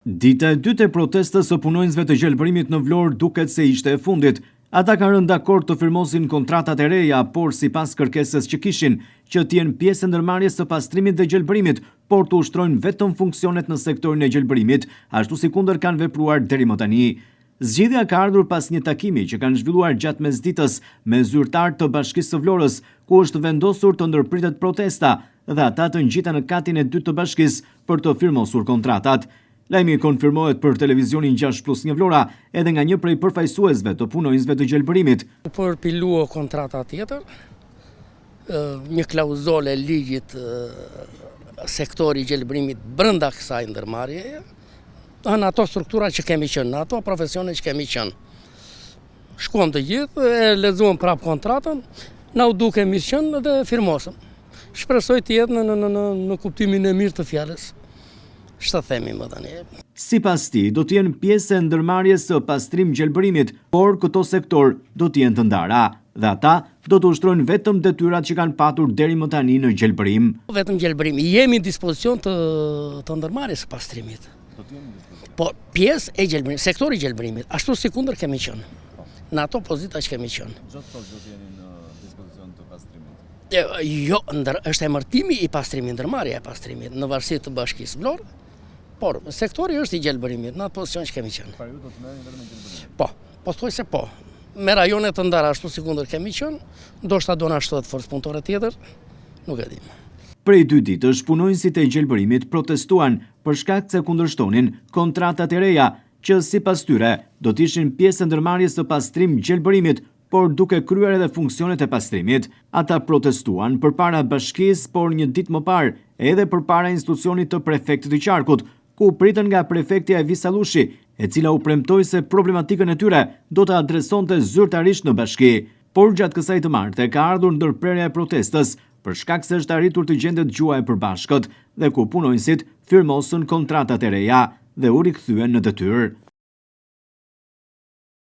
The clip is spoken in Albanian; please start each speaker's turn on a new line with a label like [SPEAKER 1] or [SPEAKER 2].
[SPEAKER 1] Dita e dytë e protestës së punonjësve të gjelbërimit në Vlorë duket se ishte e fundit. Ata kanë rënë dakord të firmosin kontratat e reja, por sipas kërkesës që kishin, që të jenë pjesë e ndërmarrjes së pastrimit dhe gjelbërimit, por të ushtrojnë vetëm funksionet në sektorin e gjelbërimit, ashtu sikundër kanë vepruar deri më tani. Zgjidhja ka ardhur pas një takimi që kanë zhvilluar gjatë mesditës me zyrtarë të Bashkisë së Vlorës, ku është vendosur të ndërpritet protesta dhe ata të ngjiten në katin e dytë të bashkisë për të firmosur kontratat. Lajmi konfirmohet për televizionin 6 plus 1 Vlora edhe nga një prej përfaqësuesve të punonjësve të gjelbërimit.
[SPEAKER 2] U përpilua kontrata tjetër, një klauzolë e ligjit sektori i gjelbërimit brenda kësaj ndërmarrjeje, në ato struktura që kemi qenë, në ato profesione që kemi qenë. Shkuam të gjithë, e lexuam prapë kontratën, na u duk e mirëqenë dhe firmosëm. Shpresoj të jetë në, në, në, në, në kuptimin e mirë të fjalës. Ç'të themi më tani.
[SPEAKER 1] Sipas tij, do të jenë pjesë e ndërmarrjes së pastrim gjelbërimit, por këto sektorë do të jenë të ndara dhe ata do të ushtrojnë vetëm detyrat që kanë patur deri më tani në gjelbërim.
[SPEAKER 2] Vetëm gjelbërim, jemi në dispozicion të, të ndërmarrjes së pastrimit. Po, pjesë e gjelbërimit, sektori i gjelbërimit, ashtu sikundër kemi qenë. Në ato pozita që kemi qenë.
[SPEAKER 3] Çdo të thotë do të jeni në dispozicion të pastrimit?
[SPEAKER 2] Jo, ndër, është emërtimi i pastrimit, ndërmarrja e pastrimit, në varësi të bashkisë Vlorë, por sektori është i gjelbërimit, në atë pozicion që kemi qenë.
[SPEAKER 3] Pra ju do të merreni vetëm me gjelbërimin?
[SPEAKER 2] Po, pothuajse po. Me rajone të ndara ashtu sikundër kemi qenë, ndoshta do na shtohet forcë punëtore tjetër, nuk e dim.
[SPEAKER 1] Prej dy ditësh, punonjësit e gjelbërimit protestuan për shkak se kundërshtonin kontratat e reja, që sipas tyre do të ishin pjesë e ndërmarrjes së pastrim gjelbërimit, por duke kryer edhe funksionet e pastrimit. Ata protestuan përpara bashkisë, por një ditë më parë edhe përpara institucionit të prefektit të qarkut, ku u pritën nga prefektja Evisa Lushi, e cila u premtoi se problematikën e tyre do ta adresonte zyrtarisht në bashki. Por gjatë kësaj të marte ka ardhur ndërprerja e protestës, për shkak se është arritur të gjendet gjuha e përbashkët dhe ku punonjësit firmosën kontratat e reja dhe u rikthyen në detyrë.